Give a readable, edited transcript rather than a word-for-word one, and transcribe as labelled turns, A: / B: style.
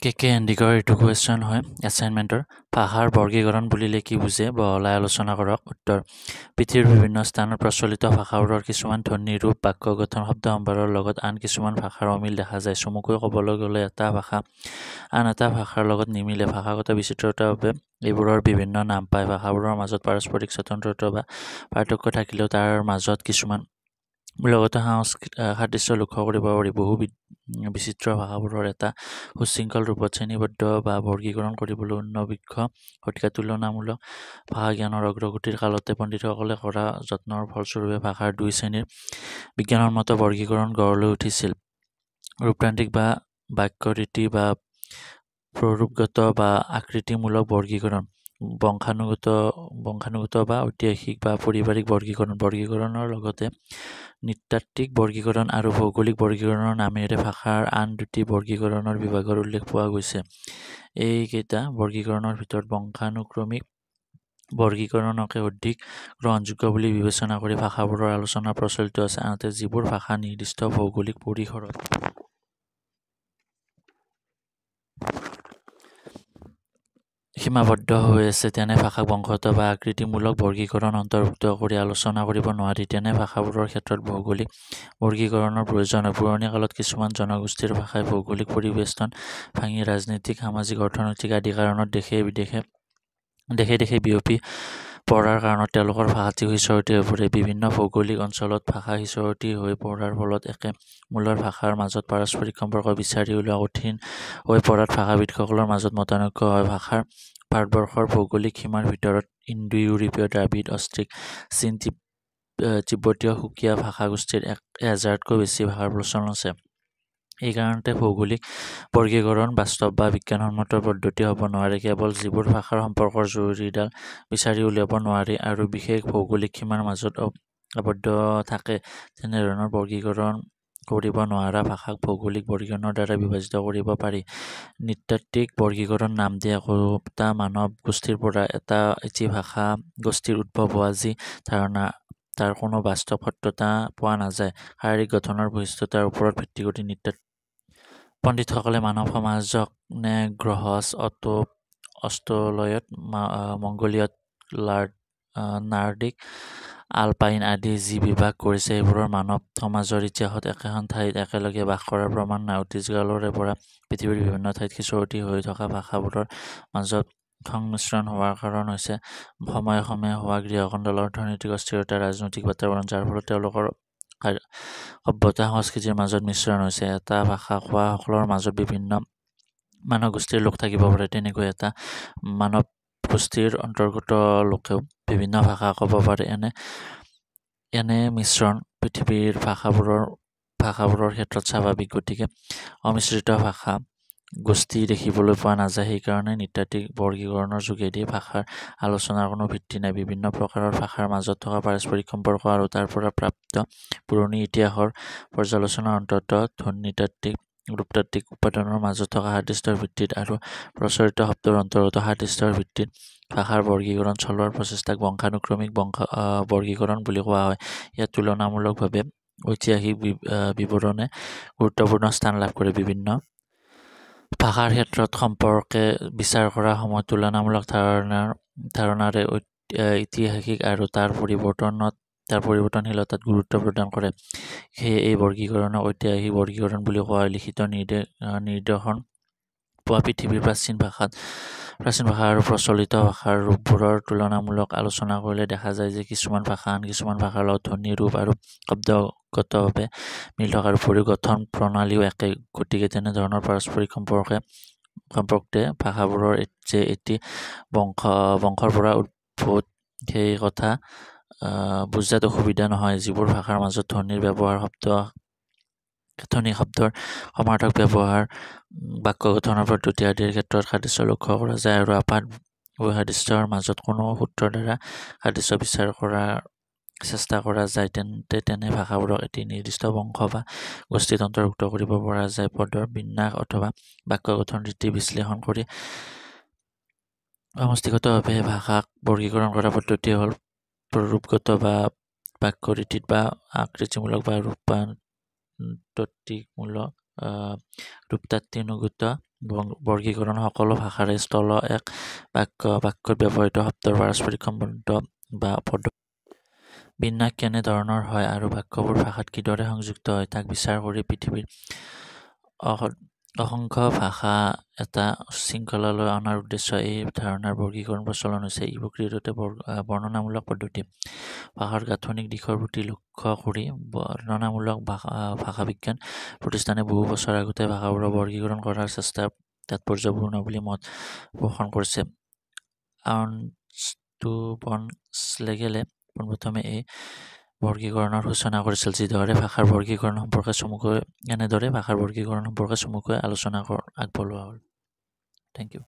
A: কে কে হেণ্ডিকৰ এইটো কুৱেশ্যন হয় এছাইনমেণ্টৰ। ভাষাৰ বৰ্গীকৰণ বুলিলে কি বুজে বহলাই আলোচনা কৰক। উত্তৰ: পৃথিৱীৰ বিভিন্ন স্থানত প্ৰচলিত ভাষাবোৰৰ কিছুমান ধ্বনি, ৰূপ, বাক্য গঠন, শব্দ সম্ভাৰৰ লগত আন কিছুমান ভাষাৰ অমিল দেখা যায়। চমুকৈ ক'বলৈ গ'লে এটা ভাষা আন এটা ভাষাৰ লগত নিমিলে। ভাষাগত বিচিত্ৰতাৰ বাবে এইবোৰৰ বিভিন্ন নাম পায়। ভাষাবোৰৰ মাজত পাৰস্পৰিক স্বতন্ত্ৰতা বা পাৰ্থক্য থাকিলেও তাৰ মাজত কিছুমান মূলগত সাদৃশ্য লক্ষ্য কৰিব পাৰি। বহু বিচিত্ৰ ভাষাবোৰৰ এটা সুশৃংখল ৰূপত শ্ৰেণীবদ্ধ বা বৰ্গীকৰণ কৰিবলৈ ঊনবিংশ শতিকাত তুলনামূলক ভাষাজ্ঞানৰ অগ্ৰগতিৰ কালতে পণ্ডিতসকলে কৰা যত্নৰ ফলস্বৰূপে ভাষাৰ দুই শ্ৰেণীৰ বিজ্ঞানসন্মত বৰ্গীকৰণ গঢ় লৈ উঠিছিল। ৰূপতান্ত্ৰিক বা বাক্যৰীতি বা প্ৰৰূপগত বা আকৃতিমূলক বৰ্গীকৰণ, বংশানুগত বা ঐতিহাসিক বা পাৰিবাৰিক বৰ্গীকৰণ। বৰ্গীকৰণৰ লগতে নৃতাত্ত্বিক বৰ্গীকৰণ আৰু ভৌগোলিক বৰ্গীকৰণৰ নামেৰে ভাষাৰ আন দুটি বৰ্গীকৰণৰ বিভাগৰ উল্লেখ পোৱা গৈছে। এইকেইটা বৰ্গীকৰণৰ ভিতৰত বংশানুক্ৰমিক বৰ্গীকৰণকে অধিক গ্ৰহণযোগ্য বুলি বিবেচনা কৰি ভাষাবোৰৰ আলোচনা প্ৰচলিত আছে। আনহাতে যিবোৰ ভাষা নিৰ্দিষ্ট ভৌগোলিক পৰিসৰত সীমাবদ্ধ হৈ আছে তেনে ভাষাক বংশগত বা আকৃতিমূলক বৰ্গীকৰণ অন্তৰ্ভুক্ত কৰি আলোচনা কৰিব নোৱাৰি। তেনে ভাষাবোৰৰ ক্ষেত্ৰত ভৌগোলিক বৰ্গীকৰণৰ প্ৰয়োজন হয়। পুৰণি কালত কিছুমান জনগোষ্ঠীৰ ভাষাই ভৌগোলিক পৰিবেষ্টন ভাঙি ৰাজনৈতিক, সামাজিক, অৰ্থনৈতিক আদি কাৰণত দেশে দেশে বিয়পি পৰাৰ কাৰণত তেওঁলোকৰ ভাষাটো সিঁচৰতি হৈ পৰে। বিভিন্ন ভৌগোলিক অঞ্চলত ভাষা সিঁচৰতি হৈ পৰাৰ ফলত একে মূলৰ ভাষাৰ মাজত পাৰস্পৰিক সম্পৰ্ক বিচাৰি উলিওৱা কঠিন হৈ পৰাত ভাষাবিদসকলৰ মাজত মতানৈক্য হয়। ভাষাৰ ভাৰতবৰ্ষৰ ভৌগোলিক সীমাৰ ভিতৰত ইণ্ডো ইউৰোপীয়, দ্ৰাবিড়, অষ্ট্ৰিক, চীন তিব্বতীয় সুকীয়া ভাষাগোষ্ঠীৰ 1000তকৈ বেছি ভাষাৰ প্ৰচলন আছে। এই কাৰণতে ভৌগোলিক বৰ্গীকৰণ বাস্তৱ বা বিজ্ঞানসন্মত পদ্ধতি হ'ব নোৱাৰে। কেৱল যিবোৰ ভাষাৰ সম্পৰ্কৰ জৰীডাল বিচাৰি উলিয়াব নোৱাৰি আৰু বিশেষ ভৌগোলিক সীমাৰ মাজত আবদ্ধ থাকে তেনেধৰণৰ বৰ্গীকৰণ কৰিব নোৱাৰা ভাষাক ভৌগোলিক বৰ্গীকৰণৰ দ্বাৰা বিভাজিত কৰিব পাৰি। নৃতাত্ত্বিক বৰ্গীকৰণ নাম দি একোটা মানৱ গোষ্ঠীৰ পৰা এটি ভাষা গোষ্ঠীৰ উদ্ভৱ হোৱা যি ধাৰণা তাৰ কোনো বাস্তৱ সত্যতা পোৱা নাযায়। শাৰীৰিক গঠনৰ বৈশিষ্ট্যতাৰ ওপৰত ভিত্তি কৰি নৃতাত্ত্বিক পণ্ডিতসকলে মানৱ সমাজক নেগ্ৰহছ, অষ্ট্ৰেলয়ড, মংগোলীয়ড, নাৰ্ডিক, আলপাইন আদি যি বিভাগ কৰিছে সেইবোৰৰ মানৱ সমাজৰ ইতিহাসত একেখন ঠাইত একেলগে বাস কৰাৰ প্ৰমাণ নাই। অতীজকালৰে পৰা পৃথিৱীৰ বিভিন্ন ঠাইত সিঁচৰতি হৈ থকা ভাষাবোৰৰ মাজত সংমিশ্ৰণ হোৱাৰ কাৰণ হৈছে সময়ে সময়ে হোৱা গৃহকন্দল, অৰ্থনৈতিক অস্থিৰতা, ৰাজনৈতিক বাতাবৰণ, যাৰ ফলত তেওঁলোকৰ সভ্যতা সংস্কৃতিৰ মাজত মিশ্ৰণ হৈছে। এটা ভাষা কোৱা সকলৰ মাজত বিভিন্ন মানৱ গোষ্ঠীৰ লোক থাকিব পাৰে, তেনেকৈ এটা মানৱ গোষ্ঠীৰ অন্তৰ্গত লোকেও বিভিন্ন ভাষা ক'ব পাৰে। এনে মিশ্ৰণ পৃথিৱীৰ ভাষাবোৰৰ ক্ষেত্ৰত স্বাভাৱিক। গতিকে অমিশ্ৰিত ভাষা গোষ্ঠী দেখিবলৈ পোৱা নাযায়। সেইকাৰণে নৃতাত্ত্বিক বৰ্গীকৰণৰ যোগেদি ভাষাৰ আলোচনাৰ কোনো ভিত্তি নাই। বিভিন্ন প্ৰকাৰৰ ভাষাৰ মাজত থকা পাৰস্পৰিক সম্পৰ্ক আৰু তাৰ পৰা প্ৰাপ্ত পুৰণি ইতিহাসৰ পৰ্যালোচনাৰ অন্তত ধ্বনিতাত্ত্বিক, ৰূপতাত্ত্বিক উপাদানৰ মাজত থকা সাদৃশ্যৰ ভিত্তিত আৰু প্ৰচলিত শব্দৰ অন্তৰ্গত সাদৃশ্যৰ ভিত্তিত ভাষাৰ বৰ্গীকৰণ চলোৱাৰ প্ৰচেষ্টাক বংশানুক্ৰমিক বৰ্গীকৰণ বুলি কোৱা হয়। ইয়াত তুলনামূলকভাৱে ঐতিহাসিক বিৱৰণে গুৰুত্বপূৰ্ণ স্থান লাভ কৰে। বিভিন্ন ভাষাৰ ক্ষেত্ৰত সম্পৰ্কে বিচাৰ কৰাৰ সময়ত তুলনামূলক ধাৰণাৰে ঐতিহাসিক আৰু তাৰ পৰিৱৰ্তনশীলতাত গুৰুত্ব প্ৰদান কৰে। সেয়ে এই বৰ্গীকৰণক ঐতিহাসিক বৰ্গীকৰণ বুলি কোৱা হয়। লিখিত নিদৰ্শন পোৱা পৃথিৱীৰ প্ৰাচীন ভাষা আৰু প্ৰচলিত ভাষাৰ ৰূপবোৰৰ তুলনামূলক আলোচনা কৰিলে দেখা যায় যে কিছুমান ভাষা আন কিছুমান ভাষাৰ লগত ধ্বনি, ৰূপ আৰু শব্দগতভাৱে মিল থকাৰ উপৰিও গঠন প্ৰণালীও একে। গতিকে তেনেধৰণৰ পাৰস্পৰিক সম্পৰ্কে ভাষাবোৰৰ যে এটি বংশৰ পৰা উদ্ভূত সেই কথা বুজাত অসুবিধা নহয়। যিবোৰ ভাষাৰ মাজত ধ্বনিৰ ব্যৱহাৰ, ধ্বনি শব্দৰ সমাৰ্থক ব্যৱহাৰ, বাক্য গঠনৰ পদ্ধতি আদিৰ ক্ষেত্ৰত সাদৃশ্য লক্ষ্য কৰা যায় আৰু আপাত বৈসাদৃশ্যৰ মাজত কোনো সূত্ৰৰ দ্বাৰা সাদৃশ্য বিচাৰ কৰাৰ চেষ্টা কৰা যায় তেন্তে তেনে ভাষাবোৰক এটি নিৰ্দিষ্ট বংশ বা গোষ্ঠীত অন্তৰ্ভুক্ত কৰিব পৰা যায়। পদৰ বিন্যাস অথবা বাক্য গঠন ৰীতি বিশ্লেষণ কৰি সমষ্টিগতভাৱে ভাষাক বৰ্গীকৰণ কৰা পদ্ধতি হ'ল প্ৰৰূপগত বা বাক্যৰীতিত বা আকৃতিমূলক বা ৰূপান্ততিকমূলক ৰূপতাত্ত্বিনুগত বৰ্গীকৰণ সকলো ভাষাৰে স্থল এক বাক্য, বাক্যত ব্যৱহৃত শব্দৰ পাৰস্পৰিক সম্বন্ধ বা পদ বিন্যাস কেনেধৰণৰ হয় আৰু বাক্যবোৰ ভাষাত কিদৰে সংযুক্ত হয় তাক বিচাৰ কৰি পৃথিৱীৰ অসংখ্য ভাষা এটা শৃংখলালৈ অনাৰ উদ্দেশ্য এই ধাৰণাৰ বৰ্গীকৰণ প্ৰচলন হৈছে। ই প্ৰকৃততে বৰ্ণনামূলক পদ্ধতি। ভাষাৰ গাঁথনিক দিশৰ প্ৰতি লক্ষ্য কৰি বৰ্ণনামূলক ভাষাবিজ্ঞান প্ৰতিষ্ঠানে বহু বছৰ আগতে ভাষাবোৰৰ বৰ্গীকৰণ কৰাৰ চেষ্টা তাৎপৰ্যপূৰ্ণ বুলি মত পোষণ কৰিছে। আৰ্নষ্ট ভন শ্লেগেলে পোনপ্ৰথমে এই বৰ্গীকৰণৰ সূচনা কৰিছিল। যিদৰে ভাষাৰ বৰ্গীকৰণ সম্পৰ্কে চমুকৈ এনেদৰে ভাষাৰ বৰ্গীকৰণ সম্পৰ্কে চমুকৈ আলোচনা আগবঢ়োৱা হ'ল। Thank you.